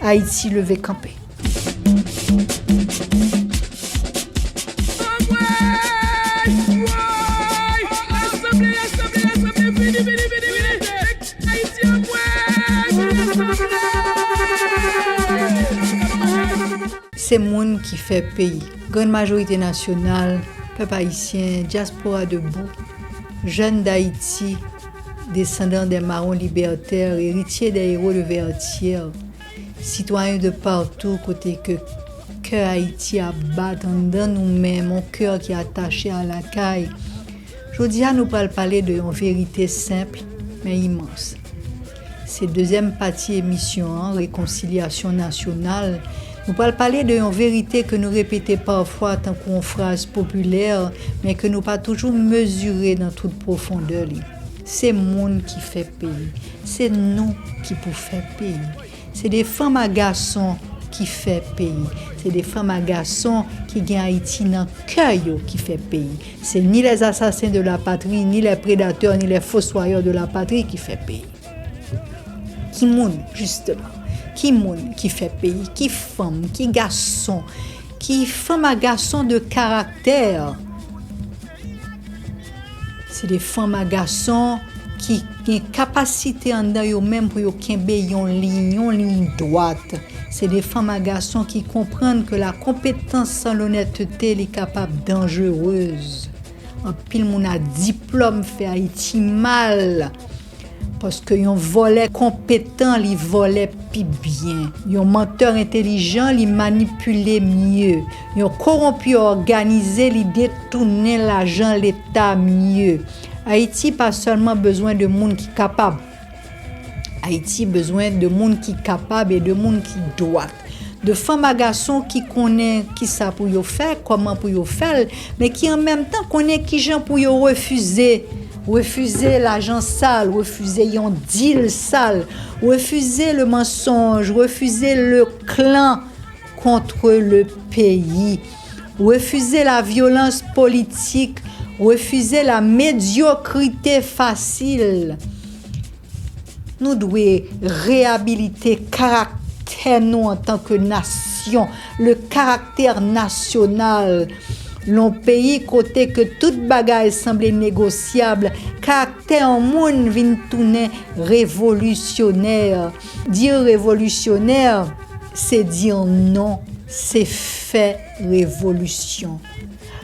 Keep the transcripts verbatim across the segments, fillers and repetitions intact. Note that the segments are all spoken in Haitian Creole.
Ayiti leve kanpe. Se moun ki fè peyi. Grann majorite nasyonal, pèp ayisyen, dyaspora debou, jeunes d'Haïti, descendants des marrons libertaires, héritiers des héros de Vertières, sitwayen de partou kote ke kè Ayiti ap bat anndan nou menm, yon kè ki atache a lakay. Jodi a, nou pral pale de yon verite senp, men imans. Se dezyèm pati emisyon an, Rekonsilyasyon Nasyonal. Nou pral pale de yon verite ke nou repete pafwa tankou yon fraz popilè, men ke nou pa toujou mezire nan tout pwofondè li. Se moun ki fè peyi. Se nou ki pou fè peyi. Se de fanm a gason ki fè peyi. Se de fanm a gason ki gen Ayiti nan kè yo ki fè peyi. Se ni les assassins de la patrie, ni les prédateurs, ni les fossoyeurs de la patrie ki fè peyi. Ki moun, jisteman? Ki moun ki fè peyi? Ki fanm? Ki gason? Ki fanm a gason de karaktè? Se de fanm a gason ki gen kapasite anndan yo menm pou yo kenbe yon liy, yon liy dwat. Se de fanm a gason ki konprann ke la konpetans san lonètete, li kapab danjerez. Anpil moun a diplòm fè Ayiti mal. Paske yon vòlè konpetan, li vòlè pi byen. Yon mantè entelijan, li manipile mye. Yon kowonpi òganize, li detounen lajan Leta mye. Ayiti pa sèlman bezwen de moun ki kapab. Ayiti bezwen de moun ki kapab e de moun ki dwat. De fanm a gason ki konnen kisa pou yo fè, kòman pou yo fè l, men ki an menm tan konnen kijan pou yo refize. Refize lajan sal, refize yon dil sal, refize le mensonge, refize le clan contre le pays, refize la violence politique, refize la médiocrité facile. Nou dwe reyabilite karaktè nou antanke nasyon, le caractère national. Yon peyi kote ke tout bagay sanble negosyab, karaktè yon moun vin tounen revolisyonè. Di revolisyonè, se di non, se fè revolisyon.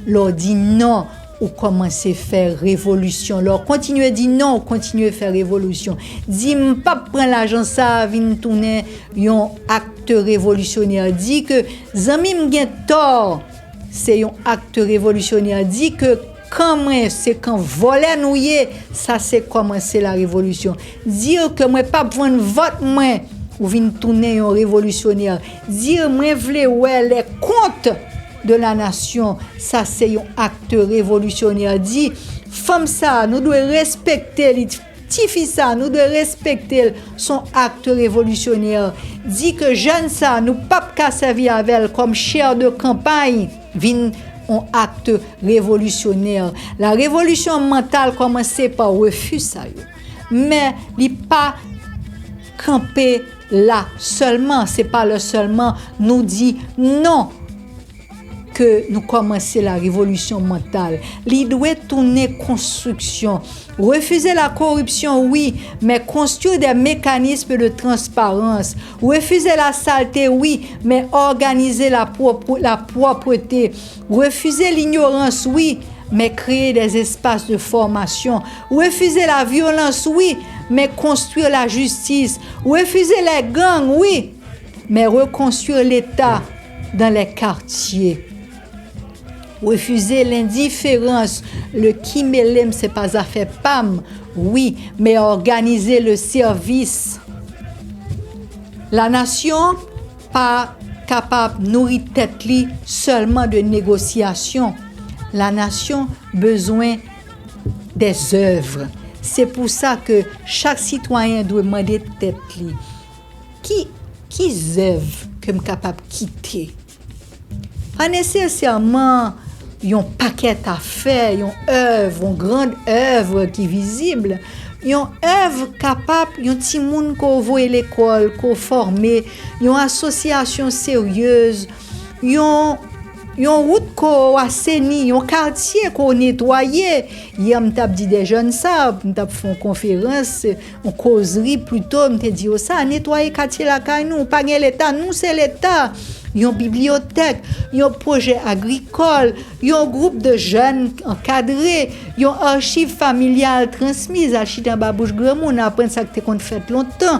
Lè w di non, ou kòmanse fè revolisyon. Lè w kontinye di non, ou kontinye fè revolisyon. Di, "M p ap pran lajan sa a," vin tounen yon akte revolisyonè. Di ke zanmi m gen tò, se yon akte revolisyonè. Di ke kan mwen, se kan vòlè nou ye, sa se kòmanse la revolisyon. Di ke mwen p ap vann vòt mwen, ou vin tounen yon revolisyonè. Di mwen vle wè les comptes de la nation, sa se yon akte revolisyonè. Di, fanm sa, nou dwe respekte li. Tifi sa, nou dwe respekte l. Se yon akte revolisyonè. Di ke jèn sa, nou p ap ka sèvi avè l kòm chè de kanpay, vin yon akte revolisyonè. La revolisyon mantal kòmanse pa refi sa yo. Men li pa kanpe la sèlman, se pa lè sèlman nou di non ke nou kòmanse la revolisyon mantal. Li dwe tounen konstriksyon. Refize la koripsyon, wi, men konstwi de mekanism de transparans. Refize la salte, wi, men òganize la pwòp-, la pwòpte. Refize linyorans, wi, men kreye de espas de fòmasyon. Refize la vyolans, wi, men konstwi la jistis. Refize les gangs, wi, men rekonstwi Leta dans les quartiers. Refize lendiferans, le ki mele m se pa zafè pa m, wi, men òganize le sèvis. La nasyon pa kapab nouri tèt li sèlman de negosyasyon. La nasyon bezwen des œuvres. Se pou sa ke chak sitwayen dwe mande tèt li, ki, ki zèv ke m kapab kite? Pa nesesèman yon pakèt afè, yon èv, yon grand èv ki vizib, Yon èv kapab yon timoun ke w voye lekòl, ke w fòme, yon asosyasyon seryez, yon, yon wout ke w aseni, yon katye ke w netwaye. Yè, m t ap di de jèn sa, m t ap fè yon konferans, yon kozri plito, m te di yo sa, netwaye katye lakay nou, pa gen Leta, nou se Leta. Yon bibliyotèk, yon pwojè agrikòl, yon gwoup de jèn ankadre, yon achiv familyal transmiz, al chita anba bouch granmoun, aprann sa k te konn fèt lontan,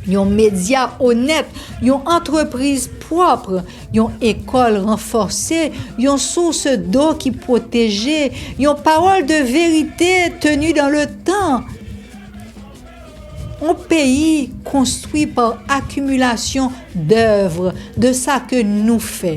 yon medya onèt, yon antrepriz pwòp, yon ekòl ranfòse, yon sous do ki pwoteje, yon pawòl de verite tenu dans le temps. Un pays construit par accumulation d'œuvres, de sa ke nou fè.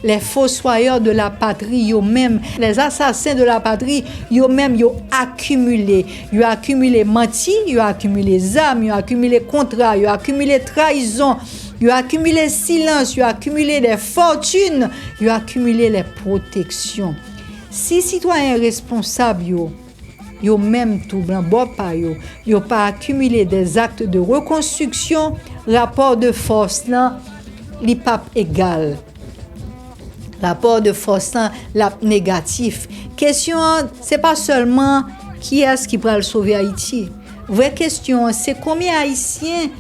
Les fossoyeurs de la patrie, yo menm, les assassins de la patrie, yo menm, yo akimile. Yo akimile manti, yo akimile zam, yo akimile kontra, yo akimile trayizon, yo akimile silans, yo akimile des fortunes, yo akimile les protections. Si sitwayen responsab yo, yo menm tou blan bò pa yo, yo pa akimile des actes de reconstruction, rapò de fòs lan, li p ap egal. Rapò de fòs lan, l ap negatif. Kesyon an, se pa sèlman kiyès ki pral sove Ayiti. Vrè kesyon an, se konbyen Ayisyen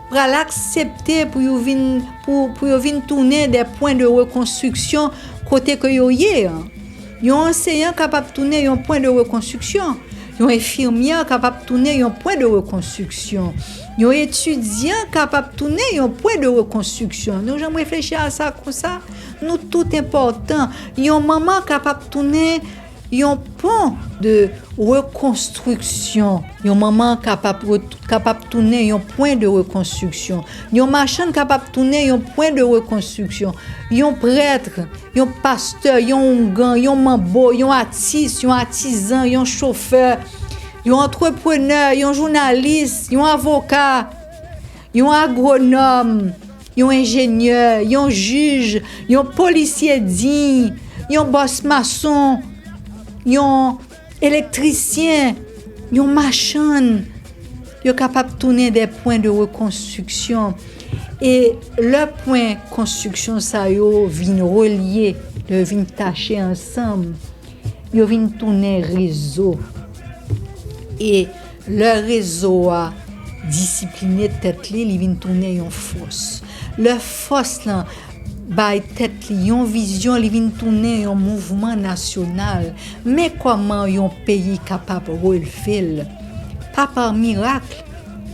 pral aksepte pou yo vin, pou, pou yo vin tounen de pwen de rekonstriksyon kote ke yo ye an. Yon anseyan kapab tounen yon pwen de rekonstriksyon. Yon enfimyè kapab tounen yon pwen de rekonstriksyon. Yon etidyan kapab tounen yon pwen de rekonstriksyon. Nou janm reflechi a sa konsa? Nou tout enpòtan. Yon manman kapab tounen yon pon de rekonstriksyon. Yon manman kapab ret-, kapab tounen yon pwen de rekonstriksyon. Yon machann kapab tounen yon pwen de rekonstriksyon. Yon prèt, yon pastè, yon oungan, yon manbo, yon atis, yon atizan, yon chofè, yon antreprenè, yon jounalis, yon avoka, yon agwonòm, yon enjenyè, yon jij, yon polisye diy, yon bòs mason, yon elektrisyen, yon machann, yo kapab tounen de pwen de rekonstriksyon. E lè pwen konstriksyon sa yo vin relye, lè yo vin tache ansanm, yo vin tounen rezo. E lè rezo a disipline tèt li, li vin tounen yon fòs. Lè fòs lan bay tèt li yon vizyon, li vin tounen yon mouvman nasyonal. Men kòman yon peyi kapab relve l? Pa pa mirak,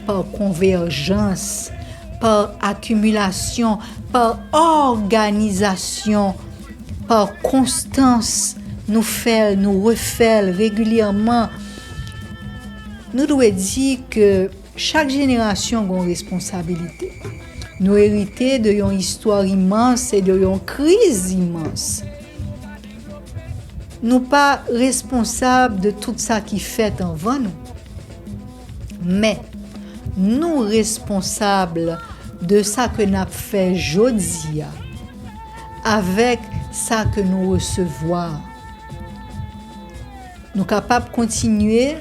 pa konvèjans, pa akimilasyon, pa òganizasyon, pa konstans. Nou fè l, nou refè l regilyèman. Nou dwe di ke chak jenerasyon gen yon responsabilite. Nou erite de yon istwa imans e de yon kriz imans. Nou pa responsab de tout sa ki fèt anvan nou. Men, nou responsab de sa ke n ap fè jodi a, avèk sa ke nou resevwa. Nou kapab kontinye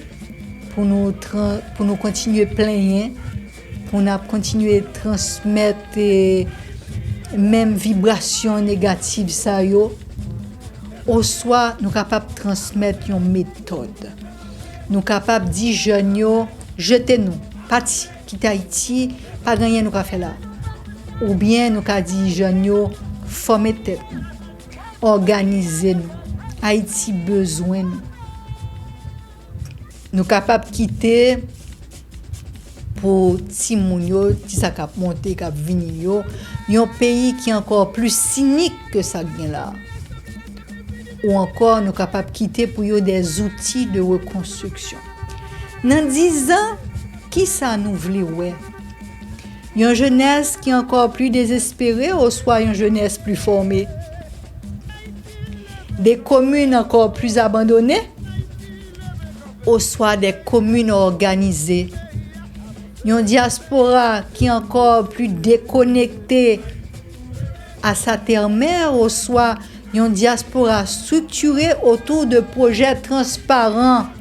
pou nou tran-, pou nou kontinye plenyen, pou n ap kontinye transmèt, eh, menm vibrasyon negatif sa yo, oswa nou kapab transmèt yon metòd. Nou kapab di jèn yo, jete nou, pati, kite Ayiti, pa gen anyen nou ka fè la. Oubyen nou ka di jèn yo, fòme tèt nou, òganize nou. Ayiti bezwen nou. Nou kapab kite pou timoun yo, ti sa k ap monte, k ap vini yo, yon peyi ki ankò pli sinik ke sa k gen la. Ou ankò, nou kapab kite pou yo des outils de reconstruction. Nan diz an, kisa nou vle wè? Yon jenès ki ankò pli dezespere oswa yon jenès pli fòme? De komin ankò pli abandone oswa de komin òganize? Yon dyaspora ki ankò pli dekonekte a sa tè mè oswa yon dyaspora striktire otou de pwojè transparan?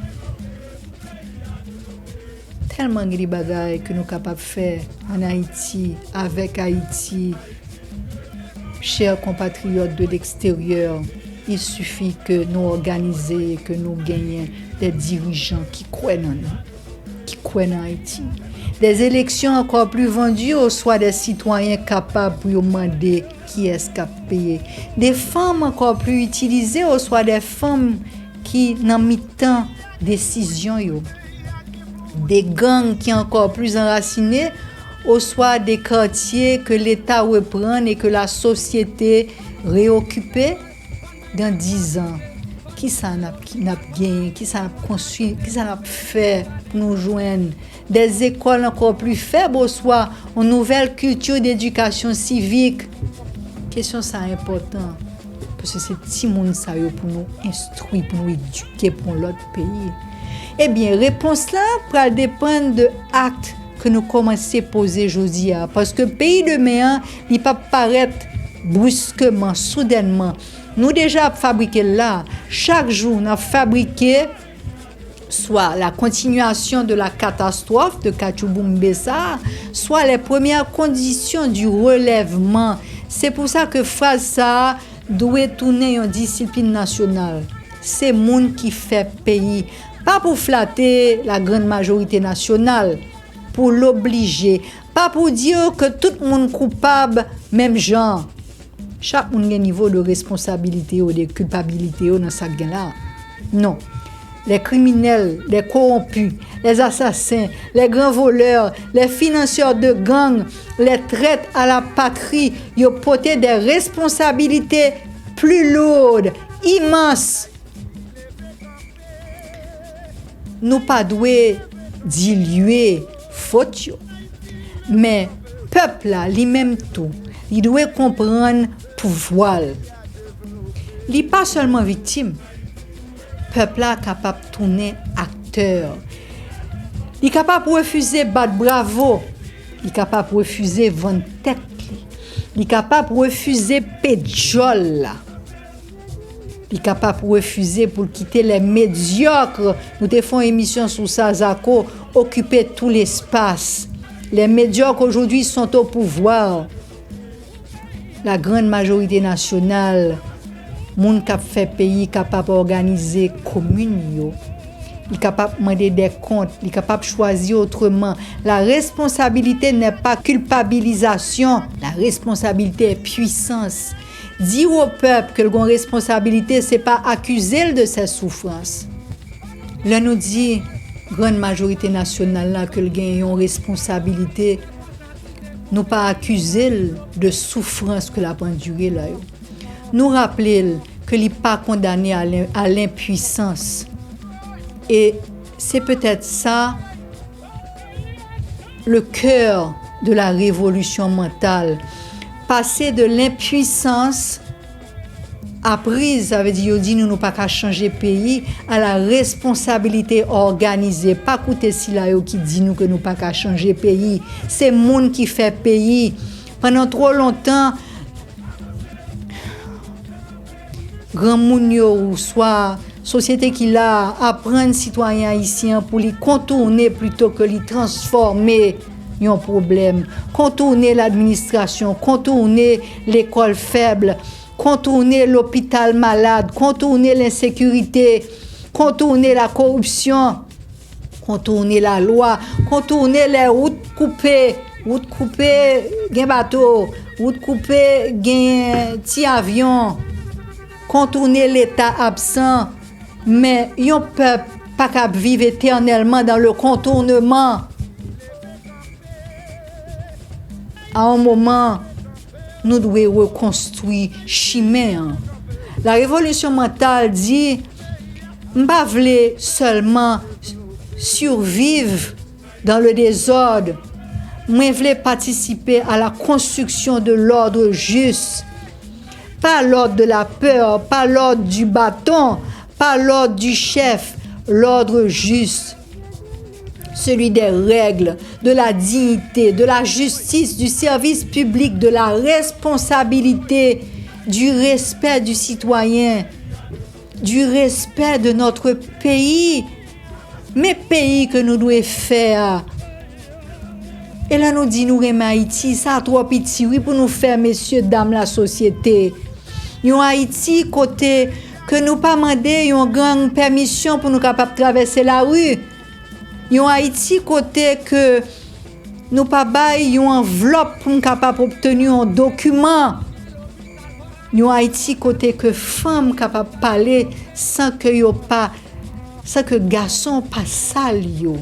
Tèlman gen de bagay ke nou kapab fè ann Ayiti, avèk Ayiti. Chers compatriotes de l'extérieur, il suffit que nou òganize e ke nou genyen de dirijan ki kwè nan nou, ki kwè nan Ayiti. Des élections encore plus vendues oswa de sitwayen kapab pou yo mande kiyès k ap peye. De fanm encore plus utilisées oswa de fanm ki nan mitan desizyon yo. De gang ki encore plus anrasine oswa de katye ke Leta reprann e ke lasosyete reokipe. Dan dizan, kisa n ap, n ap genyen, kisa n ap konstwi, kisa n ap fè pou nou jwenn des écoles encore plus faibles oswa yon nouvèl kilti d'éducation civique? Kesyon sa a enpòtan, paske se timoun sa yo pou nou enstwi, pou nou edike pou yon lòt peyi. Ebyen, repons la pral depann de akt ke nou kòmanse poze jodi a, paske peyi demen an, li p ap parèt briskeman, soudènman. Nou deja ap fabrike l la. Chak jou, n ap fabrike swa la continuation de la catastrophe de Katchouboumbe sa, swa les premières conditions du relèvement. Se pou sa ke fraz sa a dwe tounen yon disiplin nasyonal. Se moun ki fè peyi. Pa pou flate la grande majorité nationale, pou l oblije. Pa pou di ke tout moun koupab menm jan. Chak moun gen nivo de responsabilite yo, de kilpabilite yo nan sa k gen la. Non. Les criminels, les corrompus, les assassins, les grands voleurs, les financeurs de gangs, les traîtres à la patrie, yo pote des responsabilités plus lourdes, immenses. Nou pa dwe dilye fot yo. Men pèp la, li menm tou, li dwe konprann pouvwa l. Li pa sèlman viktim. Pèp la kapab tounen aktè. Li kapab refize bat bravo. Li kapab refize vann tèt li. Li kapab refize pete djòl la. Li kapab refize pou l kite les médiocres, nou te fè yon emisyon sou sa, Zako, occuper tout l'espace. Les médiocres aujourd'hui sont au pouvoir. La grande majorité nationale, moun k ap fè peyi kapab òganize komin yo. Li kapab mande dè kont, li kapab chwazi otreman. La responsabilité n'est pas culpabilisation, la responsabilité est puissance. Di o pèp ke l gon responsabilite, se pa akize l de ses souffrances. Lè nou di grann majorite nasyonal la ke l gen yon responsabilite, nou pa akize l de soufrans ke l ap andire la yo. Nou raple l ke li pa kondane a l-, a lenpwisans. E se petèt sa le cœur de la révolution mentale. Pase de lenpwisans a priz, sa vle di yo di nou nou pa ka chanje peyi, a la responsabilite òganize. Pa koute sila yo ki di nou ke nou pa ka chanje peyi. Se moun ki fè peyi. Pandan twò lontan, granmoun yo oswa sosyete ki la a aprann sitwayen ayisyen an pou li kontoune plito ke li transfòme yon pwoblèm, kontoune ladministrasyon, kontoune lekòl fèb, kontoune lopital malad, kontoune lensekirite, kontoune lakoripsyon, kontoune lalwa, kontoune lè wout koupe, wout koupe gen bato, wout koupe gen ti avyon, kontoune Leta absan. Men yon pèp pa ka ap viv etènèlman dans le contournement. A yon moman, nou dwe rekonstwi chimen an. La révolution mentale di, m pa vle sèlman survivre dans le désordre. Mwen vle patisipe à la construction de l'ordre juste. Pas l'ordre de la peur, pas l'ordre du bâton, pas l'ordre du chef, l'ordre juste. Celui des règles, de la dignité, de la justice, du service public, de la responsabilité, du respect du citoyen, du respect de notre pays. Men peyi ke nou dwe fè a. E lè nou di nou renmen Ayiti, sa twò piti, wi, pou nou fè, mesye, dam lasosyete. Yon Ayiti kote ke nou pa mande yon gang pèmisyon pou nou kapab travèse lari. Yon Ayiti kote ke nou pa bay yon anvlòp pou m kapab obteni yon dokiman. Yon Ayiti kote ke fanm kapab pale san ke yo pa, san ke gason pa sal yo.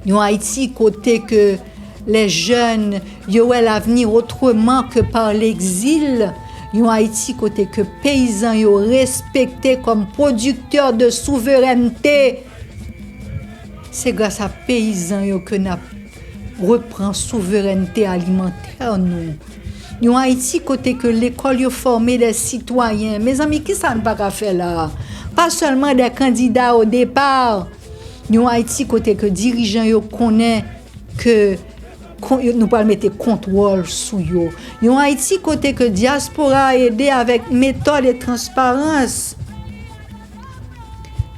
Yon Ayiti kote ke les jeunes yo wè l'avenir autrement que par l'exil. Yon Ayiti kote ke peyizan yo respekte kòm pwodiktè de souverènte. Se gras a peyizan yo ke n ap repran souverènte alimantè nou. Yon Ayiti kote ke lekòl yo fòme de sitwayen. Mezanmi, kisa n pa ka fè la a? Pa sèlman de kandida o depa. Yon Ayiti kote ke dirijan yo konnen ke kon-, nou pral mete kontwòl sou yo. Yon Ayiti kote ke dyaspora a ede avèk metòd e transparans.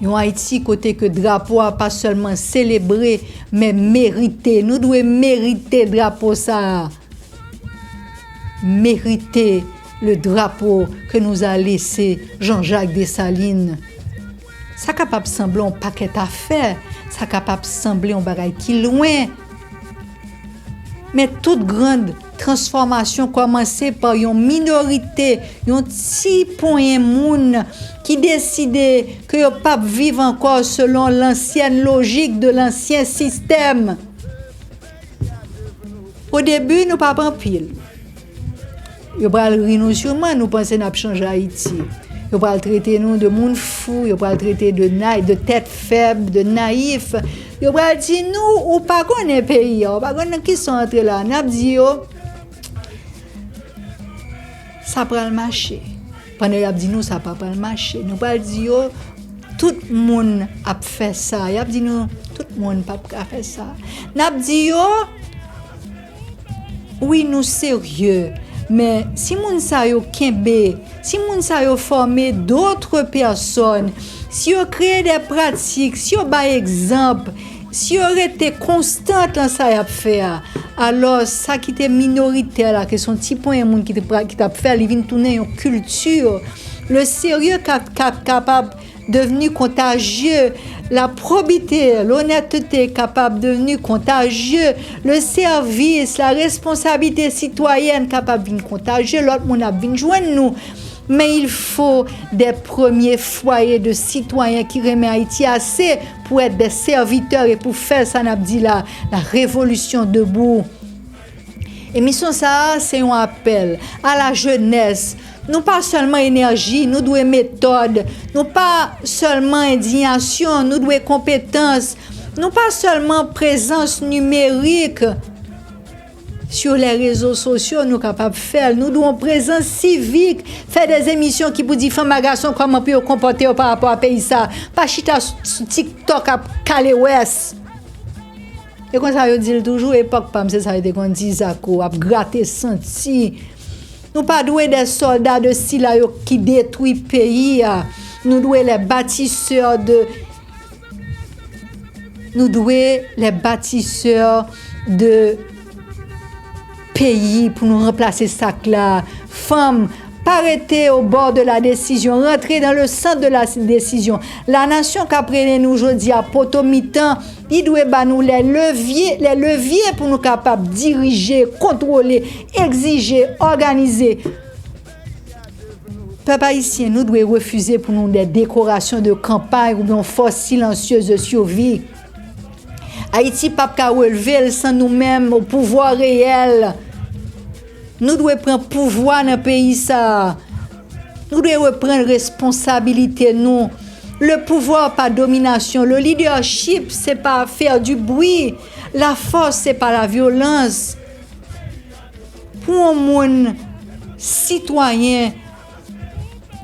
Yon Ayiti kote ke drapo a pa sèlman selebre, men merite. Nou dwe merite drapo sa a. Merite le drapo que nous a laissé Jean-Jacques Dessalines. Sa kapab sanble yon pakèt afè, sa kapab sanble yon bagay ki lwen. Men tout grann transfòmasyon kòmanse pa yon minorite, yon ti ponyen moun ki deside ke yo p ap viv ankò selon lansyèn lojik de lansyen sistèm. O debi, nou p ap anpil. Yo pral ri nou siman, nou panse n ap chanje Ayiti. Yo pral trete nou de moun fou, yo pral trete de nay-, de tèt fèb, de nayif. Yo pral di nou, ou pa konnen peyi a, ou pa konn nan kisa w antre la. N ap di yo, sa pral mache. Pandan y ap di nou sa pa pral mache, nou pral di yo, tout moun ap fè sa. Y ap di nou, tout moun p ap ka fè sa. N ap di yo, wi, nou serye, men si moun sa yo kenbe, si moun sa yo fòme d'autres personnes, si yo kreye de pratik, si yo bay egzanp, si yo rete konstan nan sa y ap fè a, alò, sa ki te minoritè la, ke se yon ti ponyen moun ki te pra-, ki t ap fè, li vin tounen yon kilti. Le sérieux ka, ka, kapab devni kontajye. La probite, l'honnêteté kapab devni kontajye. Le service, la responsabilité citoyenne kapab vin kontajye. Lòt moun ap vin jwenn nou. Men il faut des premiers foyers de citoyens ki renmen Ayiti ase pou être des serviteurs e pou fè sa n ap di la, la révolution debout. Emisyon sa a, se yon apèl a la jenès. Nou pa sèlman enèji, nou dwe metòd. Nou pa sèlman endiyasyon, nou dwe konpetans. Nou pa sèlman prezans nimerik. Sur les réseaux sociaux, nou kapab fè l. Nou dwe yon prezans sivik. Fè de emisyon ki pou di fanm ak gason kòman pou yo konpòte yo pa rapò a peyi sa. Pa chita sou, sou TikTok ap kale wès. E konsa yo di l toujou, epòk pa m, se sa yo te konn di, Zako, ap grate santi. Nou pa dwe de sòlda de sila yo ki detwi peyi a. Nou dwe les bâtisseurs de, nou dwe les bâtisseurs de peyi pou nou ranplase sa k la. Fanm, pa rete au bord de la décision, rantre dans le centre de la décision. La nation k ap rele nou jodi a poto mitan, li dwe ba nou les leviers, les leviers pou nou kapab dirije, kontwole, egzije, òganize. Pèp ayisyen, nou dwe refize pou nou de dekorasyon de kanpay oubyen yon force silencieuse de survie. Ayiti p ap ka releve l san nou menm o pouvwa reyèl. Nou dwe pran pouvwa nan peyi sa a. Nou dwe reprann responsabilite nou. Le pouvoir pa domination, le leadership, se pa faire du bruit. La force, c'est pas la violence. Pou yon moun sitwayen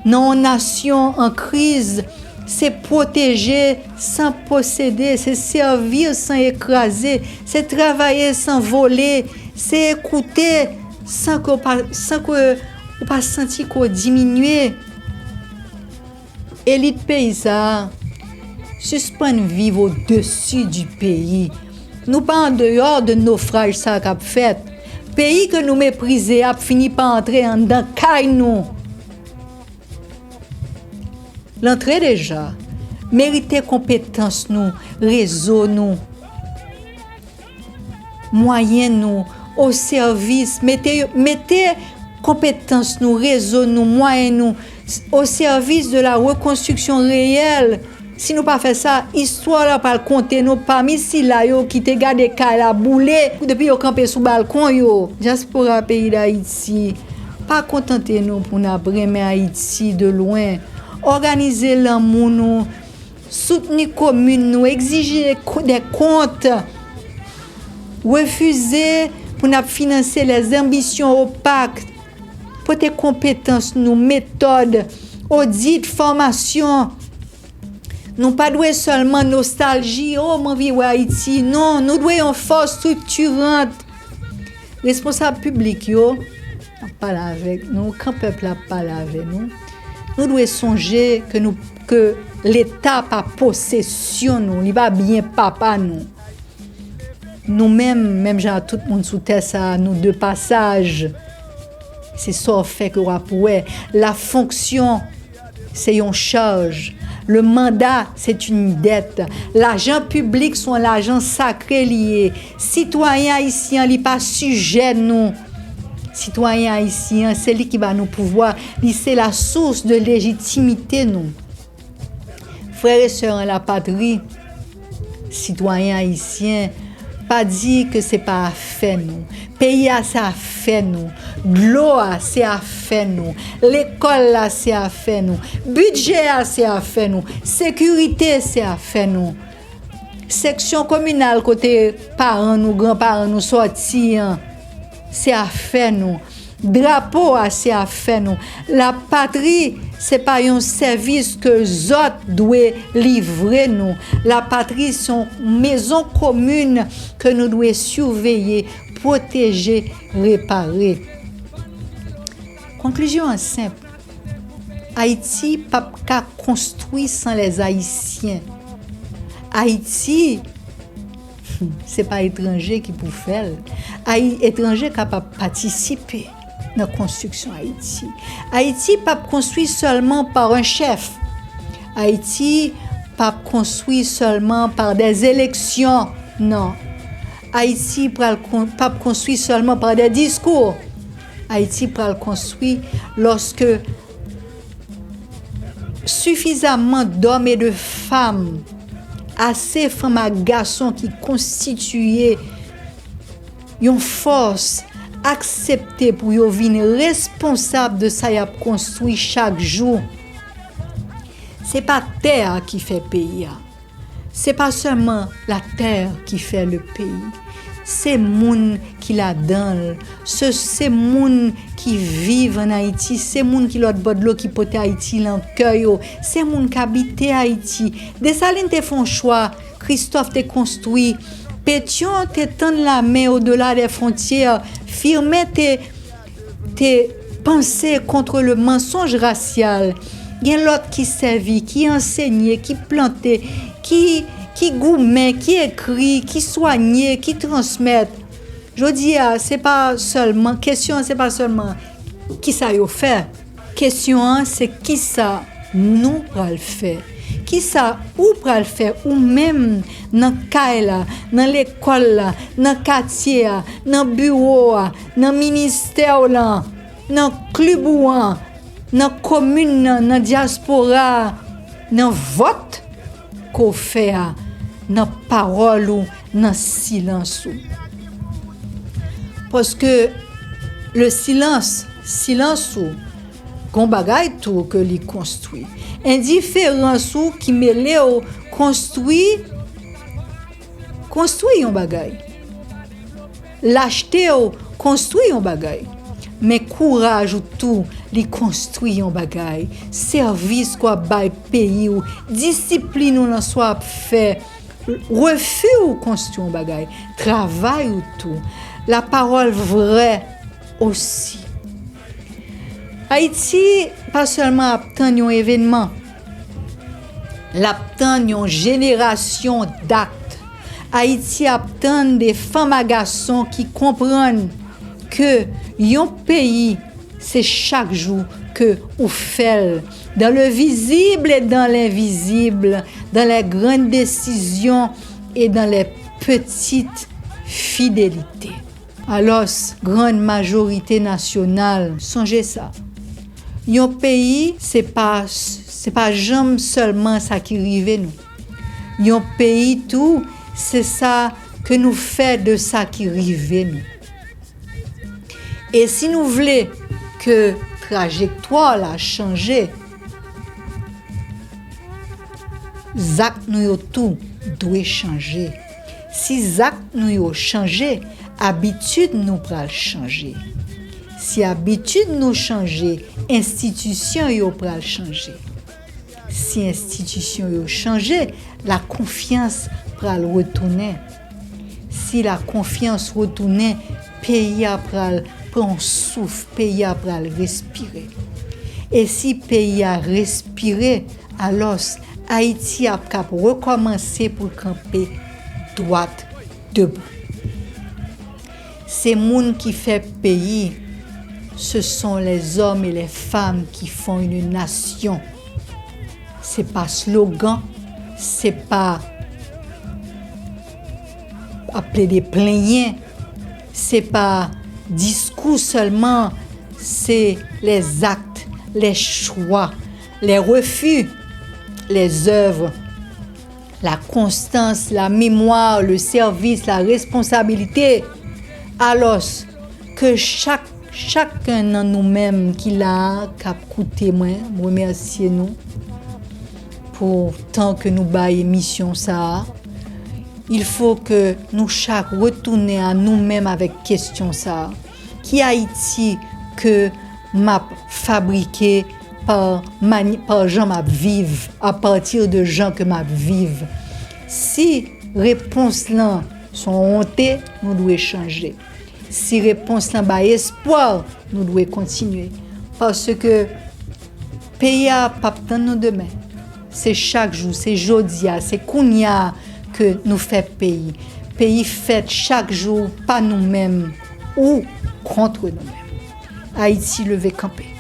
nan yon nasyon an kriz, se pwoteje san posede, se sèvi san ekraze, se travay san vole, se ekoute san ke w pa, san ke w pa santi ke w diminye. Elit peyi sa a, Sispann viv odesi di peyi. Nou pa andeyò de nofraj sa k ap fèt. Peyi ke nou meprize ap fini pa antre anndan kay nou. L antre deja. Merite konpetans nou, rezo nou, mwayen nou o sèvis, mete, mete konpetans nou, rezo nou, mwayen nou o sèvis de la rekonstriksyon reyèl. Si nou pa fè sa, istwa la pral konte nou pami sila yo ki te gade kay la boule depi yo kanpe sou balkon yo. Dyaspora peyi Dayiti, pa kontante nou pou n ap renmen Ayiti de lwen. Òganize lanmou nou, soutni komin nou, egzije de ko-, de kont. Refize pou n ap finanse lèzanbisyon opak. Pote konpetans nou, metòd, odit, fòmasyon. Nou pa dwe sèlman nostalji, "O, m anvi wè Ayiti." Non, nou dwe yon fòs estriktirant. Responsab piblik yo ap pale avèk nou, kan pèp la ap pale avè nou, nou dwe sonje ke nou, ke Leta pa posesyon nou, li pa byen papa nou. Nou menm, menm jan ak tout moun sou tè sa a, nou de pasaj. Se sa w fè ke w ap wè. La fonction, c'est une charge. Le mandat, c'est une dette. Lajan piblik se yon lajan sakre li ye. Sitwayen ayisyen an, li pa sijè nou. Sitwayen ayisyen an, se li ki ba nou pouvwa. Li se la source de légitimité nou. Frères et sœurs en la patrie, sitwayen ayisyen, pa di ke se pa afè nou. Peyi a se afè nou. Dlo a se afè nou. Lekòl la se afè nou. Bidjè a se afè nou. Sekirite se afè nou. Seksyon kominal kote paran nou, granparan nou sòti an, se afè nou. Drapo a se afè nou. Lapatri se pa yon sèvis ke zòt dwe livre nou. Lapatri se yon mezon komin ke nou dwe siveye, pwoteje, repare. Konklizyon an senp. Ayiti p ap ka konstwi san Lèzayisyen. Ayiti, se pa etranje ki pou fè l. Ay-, etranje kapab patisipe nan konstriksyon Ayiti. Ayiti p ap konstwi sèlman pa yon chèf. Ayiti p ap konstwi sèlman pa dè eleksyon. Non. Ayiti pral kon-, p ap konstwi sèlman pa dè diskou. Ayiti pral konstwi lòske sifizaman dòm e de fanm, ase fanm ak gason ki konstitiye yon fòs, aksepte pou yo vin responsab de sa y ap konstwi chak jou. Se pa tè a ki fè peyi a. Se pa sèlman latè ki fè le peyi. Se moun ki ladan l. Se, se moun ki viv ann Ayiti. Se moun ki lòt bò dlo ki pote Ayiti lan kè yo. Se moun k abite Ayiti. Desalin te fè yon chwa. Kristòf te konstwi. Petyon te tann lamen odela dè fwontyè. Fimen te te panse contre le mensonge racial. Gen lòt ki sèvi, ki ansenye, ki plante, ki, ki goumen, ki ekri, ki swanye, ki transmèt. Jodi a, se pa sèlman, kesyon an se pa sèlman kisa yo fè. Kesyon an se kisa nou pral fè. Kisa ou pral fè ou menm nan kay la, nan lekòl la, nan katye a, nan biwo a, nan ministè w lan, nan klib ou an, nan komin nan, nan dyaspora a, nan vòt ke w fè a, nan pawòl ou, nan silans ou. Paske le silans, silans ou, gon bagay tou ke li konstwi. Endiferans ou ki mele w konstwi, konstwi yon bagay. Lachte w konstwi yon bagay. Men kouraj ou tou, li konstwi yon bagay. Sèvis ke w ap bay peyi w, disiplin ou nan sa w ap fè, refi w konstwi yon bagay. Travay ou tou. Lapawòl vrè osi. Ayiti pa sèlman ap tann yon evènman. L ap tann yon jenerasyon d'akt. Ayiti ap tann de fanm a gason ki konprann ke yon peyi se chak jou ke ou fè l, dans le visible et dans l'invisible, dans les grandes décisions et dans les petites fidélités. Alòs, grann majorite nasyonal, sonje sa. Yon peyi, se pa, se pa janm sèlman sa ki rive nou. Yon peyi tou, se sa ke nou fè de sa ki rive nou. E si nou vle ke trajektwa la chanje, zak nou yo tou dwe chanje. Si zak nou yo chanje, abitid nou pral chanje. Si abitid nou chanje, enstitisyon yo pral chanje. Si enstitisyon yo chanje, lakonfyans pral retounen. Si lakonfyans retounen, peyi a pral pran yon souf, peyi a pral respire. E si peyi a respire, alòs, Ayiti ap kab rekòmanse pou l kanpe dwat, debou. Se moun ki fè peyi, ce sont les hommes et les femmes qui font une nation. Se pa slogan, se pa ap plede plenyen, se pa diskou sèlman, se les actes, les choix, les refus, les œuvres, la constance, la mémoire, le service, la responsabilité. Alòs, ke chak, chak nan nou menm ki la a, k ap koute mwen, m remèsye nou pou tan ke nou bay emisyon sa a. Il faut que nou chak retounen a nou menm avèk kesyon sa a. Ki Ayiti ke m ap fabrike pa many-, pa jan m ap viv, a pati de jan ke m ap viv? Si repons lan se yon onte, nou dwe chanje. Si repons lan bay espwa, nou dwe kontinye. Paske peyi a p ap tann nou demen. Se chak jou, se jodi a, se kounye a ke nou fè peyi. Peyi fèt chak jou pa nou menm ou kont nou menm. Ayiti leve kanpe.